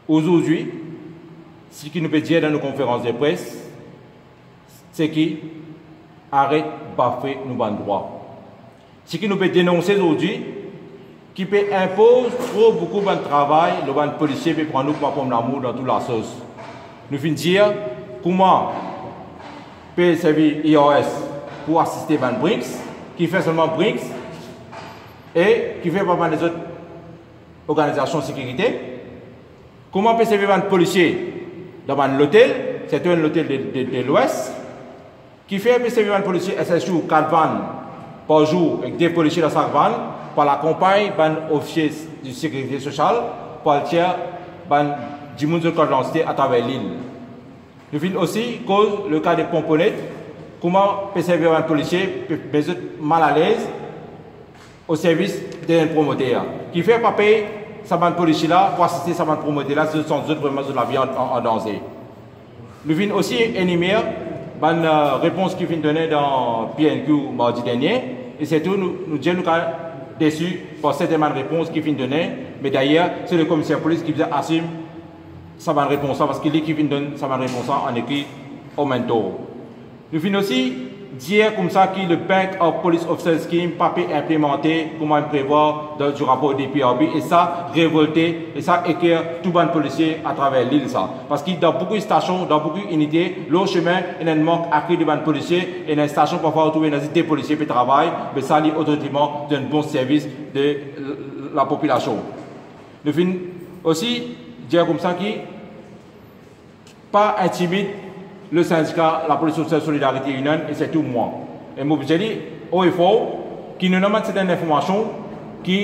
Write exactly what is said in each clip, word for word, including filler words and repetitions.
Azordi, seki nou pe dir dan nou konferans de pres, seki aret bafe nou bann drwa. Seki nou pe denonse azordi, ki pe inpoz tro boukou bann travay lor bann polisie, pe pran nou kouma pomlamour dan tou lasos. Nou finn dir kouma pe servi I R S pou asiste bann BRICS, kifer selman BRICS e kifer pa bann lezot organizasion sekirite, kouma pe servi bann polisie dan bann lotel, sirtou enn lotel de, de, de Lwes, kifer pe servi bann polisie, enn sel zour, kat vann par zour, ek de polisie dan sak vann, pou al akonpagn bann ofisie de sekirite sosial, pou al tir bann dimoun zot kart didantite atraver lil. Nou finn osi koz le ka de Pomponet, kouma pe servi bann polisie, pe, pe met zot malalez o servis de enn promoter. Kifer pa pey sa bann polisie la pou asiste sa bann promoter la, si zot santi zot vreman zot lavi an, an, an danze. Nou finn osi enimer bann, eh, repons ki finn done dan P N Q mardi dernie, e sirtou nou, nou dir nou ka desi par sertin bann repons ki finn done, me dayer, se le komiser polis ki bizin asim sa bann repons la, parski li ki finn donn sa bann repons la an ekri o mentor. Nou finn osi dir koumsa ki le Bank of Police Officers Scheme pa pe inplimante kouma inn prevwar dan, dan rapor D P R B, e sa revolte, e sa eker tou bann polisie atraver lil sa. Parski dan boukou stasion, dan boukou inite, lor sime, ena enn mank akri de bann polisie, ena enn stasion parfwa ou trouve ena zis de polisie pe travay, me sa li otomatikman donn bon servis de l-, lapopilasion. Nou finn osi dir koumsa ki pa intimid le sindika Lapolis Sosial Solidarite Union, e sirtou mwa. E mo bizin dir o e for ki nou ena bann sertin linformasion ki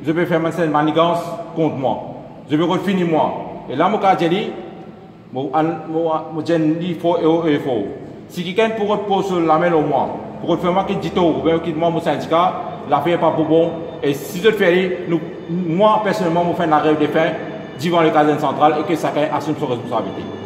zot pe fer bann sertin manigans kont mwa. Zot pe rod fini mwa. E la mo kapav dir li, mo, mo, mo dir li for e o e for. Si kikenn pou rod poz so lame lor mwa, pou rod fer mwa kit ditor, oubien kit mwa mo sindika, lafer pa pou bon. E si zot fer li, nou, mwa personelman, mo fer enn larev de fin divan lekazern santral e ke sakenn asim so responsabilite.